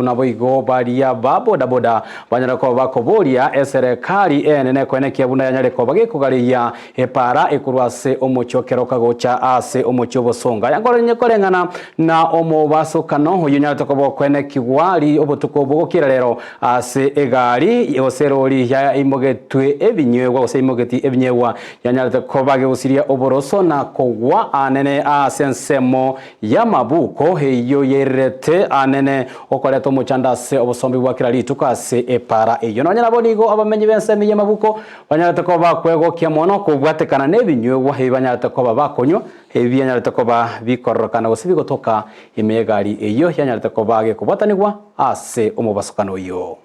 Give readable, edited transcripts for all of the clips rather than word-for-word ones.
Naboigo baria ba bodaboda banyara koba bakoboria eserekari enene kwenekia buna yanyare koba gekogariia epara ekorwa ase omochie o Keroka gocha ase omochie o Bosonga. Yankorenye koreng'ana na omobasokano oyio onyarete koba okwenekigwa ri obotuko obwo gokira rero ase egari gose erori yaimogetwe ebinywegwa gose yaimogeti ebinyegwa yanyarete koba gegosiria oboroso na kogwa anene ase ensemo y'amabuko eyio yairerete anene okoreta omochando ase obosombi bwa kera rituko ase epaara eyio. Nonya nabo nigo abamenyi b'ensemo y'amabuko banyarete koba bakwegokia mono kobwatekana nebinywegwa ebi banyarete koba bakonywa, ebi bianyarete koba bikororokana gose bigotoka ime y'egari eyio yanyarete koba gekobwatanigwa ase omobasokano oyio.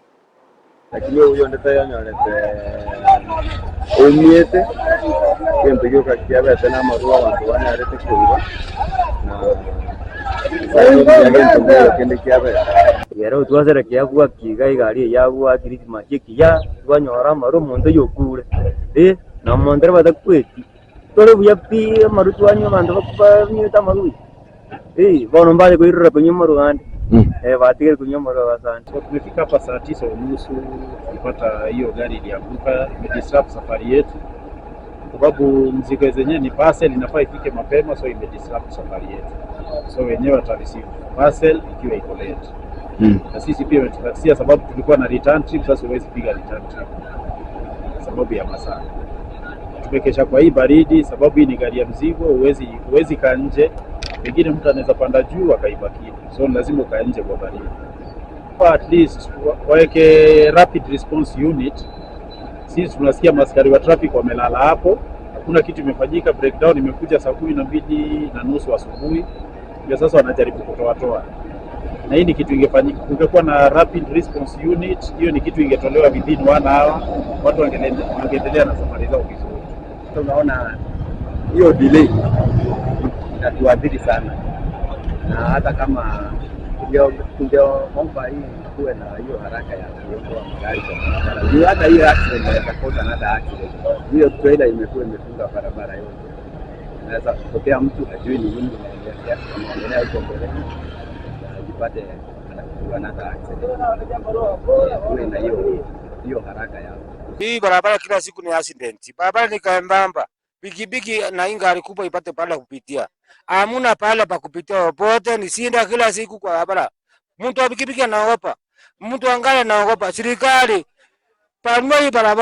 Lakini oyio onde tayonyorete oumiete, egento gioka kiabete namarwa abanto banyarete koiba, na Nyasae omuya gento nkeiyo kende kiabete. Ekero twaserekea bwaki iga egari eyio yabua Christmas ekiya, twanyora amarwa omonto oyio okure, eh, na omonto ere batakweti, tore buya pi amarwa twanywa abanto banywete amarwa buya. Eh, bono mbare koirora konywa amarwa ande, eh, batigire konywa amarwa abasani. So tumefika hapa saa 9:30 tulipata hiyo gari ilianguka, imedisrupt safari yetu sababu mzigo zenyewe ni parcel, inafaa ifike mapema, so imedisrupt safari yetu, so wenyewe wata receive parcel ikiwa iko late. Na sisi pia imetukatia sababu tulikuwa na return trip, sasa huwezi piga return trip sababu ya masaa. Tumekesha kwa hii baridi sababu hii ni gari ya mzigo, huwezi kaa nje, pengine mtu anaweza panda juu akaiba kitu, so lazima ukae nje kwa baridi. At least waweke rapid response unit. Sisi tunasikia maskari wa traffic wamelala hapo, hakuna kitu imefanyika. Breakdown imekuja saa 12:30 asubuhi, ndio sasa wanajaribu kutoatoa, na hii ni kitu ingefanyika, kungekuwa na rapid response unit, hiyo ni kitu ingetolewa within one hour, watu wangeendelea na safari zao vizuri. Tunaona hiyo delay inatuadhiri sana, na hata kama tungeomba hii kuwe na hiyo haraka ya kuondoa magari kwa barabara, juu hata hiyo accident inaweza cause another accident. Hiyo trailer imekuwa imefunga barabara yote, inaweza kutokea mtu hajui ni nini inaendelea inaendelea huko mbeleni, na ajipate anapigwa another accident. Kuwe na hiyo haraka ya Hii barabara kila siku ni accident. Barabara ni kembamba. Pikipiki na hii gari kubwa ipate pale kupitia. Hamuna pale pa kupitia popote, ni shinda kila siku kwa barabara. Mtu wa pikipiki anaogopa. Mtu wa gari anaogopa. Serikali panua hii barabara.